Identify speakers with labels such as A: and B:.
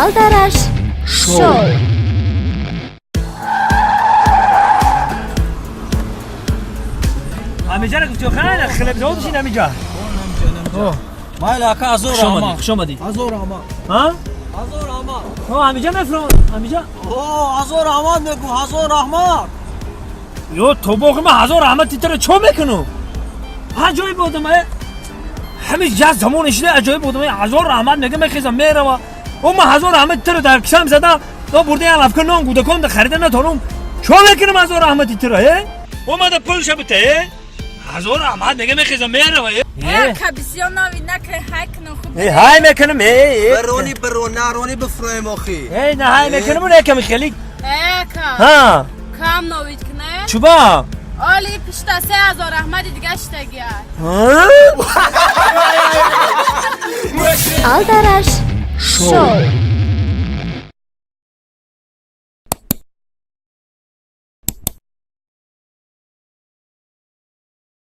A: Алдараш шоу.
B: Ҳамиҷа гуфти хайр, хлеб завод шин ҳамиҷа.
C: Майли ака, азор
B: Хуш омадӣ,
C: раҳмат.
B: Хуш омадӣ.
C: Азор раҳмат.
B: Ҳа?
C: Азор раҳмат.
B: О, ҳамиҷа мефуром, ҳамиҷа.
C: О, азор раҳмат мегӯ, ҳазор раҳмат.
B: Ё тобоқи ман ҳазор раҳмат титра чо мекунам? Аҷоиб одам, э? Ҳамин як замон шида аҷоиб одам, ҳазор раҳмат мега мехезам мерава. О, ман ҳазор раҳмат титра дар кисам зада, о бурда як лавка нон гудакон да харида натонам. Чо мекунам ҳазор раҳмат титра, э? Омада пулша бита, э? Ҳазор раҳмат мега мехезам мерава, э?
D: Э, кабисиё нави накай ҳай кунам хуб.
B: Э, ҳай мекунам, э, э.
C: Бирони биро, нарони бифурӯем охи.
B: Э, на ҳай мекунам, яками хеле.
D: Э, ка.
B: Ҳа.
D: Кам новид куне?
B: Чуба?
D: Оли пишта 3000 раҳмати дига шитагия.
B: Ҳа?
A: Алдараш шоу.